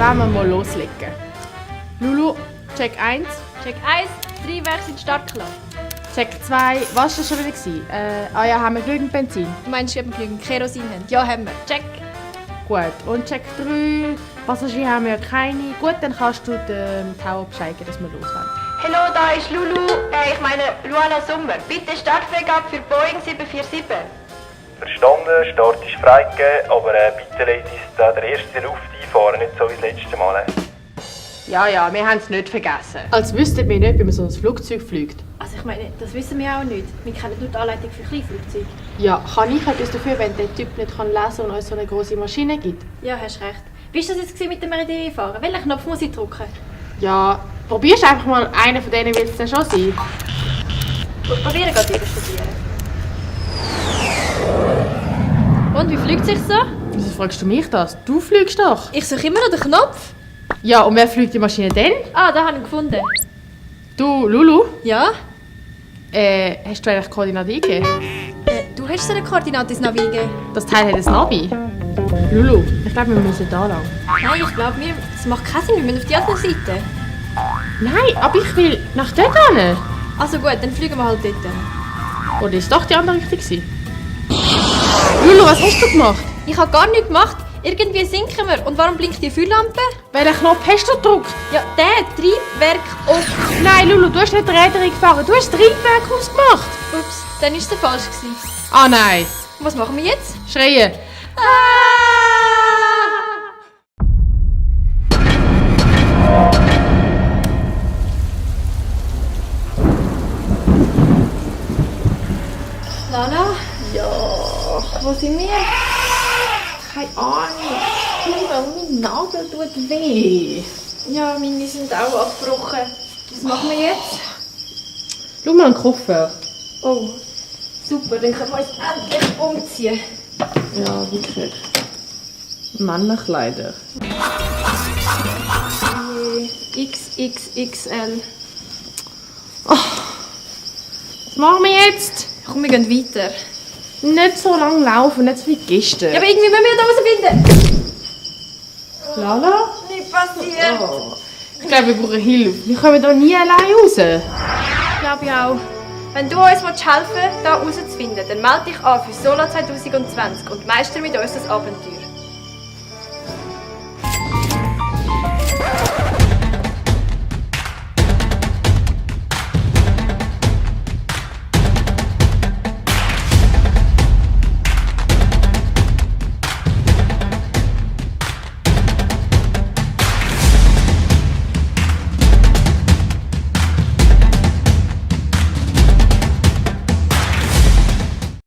wollen wir mal loslegen. Lulu, Check 1. Check 1, 3 Werke sind startklar. Check 2, was war das schon wieder? Ja, haben wir genügend Benzin? Du meinst, ob wir genügend Kerosin haben? Ja, haben wir. Check. Gut. Und Check 3, Passagiere haben wir keine. Gut, dann kannst du dem Tower Bescheid geben, dass wir losfahren. Hallo, da ist Lulu, ich meine Luana Sommer. Bitte Startfreigabe für Boeing 747. Verstanden, Start ist freigegeben, aber bitte Ladies, der erste Luft einfahren, nicht so wie das letzte Mal. Ja, wir haben es nicht vergessen. Als wüssten wir nicht, wie man so ein Flugzeug fliegt. Also ich meine, das wissen wir auch nicht. Wir kennen nur die Anleitung für Kleinflugzeuge. Ja, kann ich etwas dafür, wenn der Typ nicht lesen kann und uns so eine grosse Maschine gibt? Ja, hast recht. Wie war das jetzt mit dem Meridian-Fahren? Welchen Knopf muss ich drücken? Ja, probierst einfach mal, einer von denen wird es dann schon sein. Probieren geht wieder studieren. Und, wie fliegt es sich so? Wieso fragst du mich das? Du fliegst doch. Ich suche immer noch den Knopf. Ja, und wer fliegt die Maschine denn? Ah, da habe ich ihn gefunden. Du, Lulu? Ja? Hast du eigentlich Koordinaten eingegeben? Du hast so eine Koordinate ins Navi gegeben. Das Teil hat ein Navi. Lulu, ich glaube, wir müssen da lang. Nein, ich glaube, das macht keinen Sinn. Wir müssen auf die andere Seite. Nein, aber ich will nach dort hin. Also gut, dann fliegen wir halt dort. Oder ist doch die andere Richtung gewesen? Lulu, was hast du gemacht? Ich habe gar nichts gemacht. Irgendwie sinken wir. Und warum blinkt die Führlampe? Welchen Knopf hast du gedrückt? Ja, der Triebwerk auf. Nein, Lulu, du hast nicht die Räder gefahren. Du hast das Triebwerk ausgemacht. Ups, dann war es falsch gewesen. Ah nein. Was machen wir jetzt? Schreien. Lala? Ja. Wo sind wir? Keine Ahnung. Mein Nagel tut weh. Ja, meine sind auch abgebrochen. Was machen wir jetzt? Schau mal einen Koffer. Oh, super, dann können wir uns endlich umziehen. Ja, wirklich. Männerkleider. XXXL. Was machen wir jetzt? Komm, wir gehen weiter. Nicht so lange laufen, nicht so wie gestern. Ja, aber irgendwie müssen wir da rausfinden. Lala? Nicht passiert. Oh. Ich glaube, wir brauchen Hilfe. Wir kommen hier nie allein raus. Glaube ich auch. Wenn du uns helfen willst, hier rauszufinden, dann melde dich an für Sola 2020 und meistere mit uns das Abenteuer.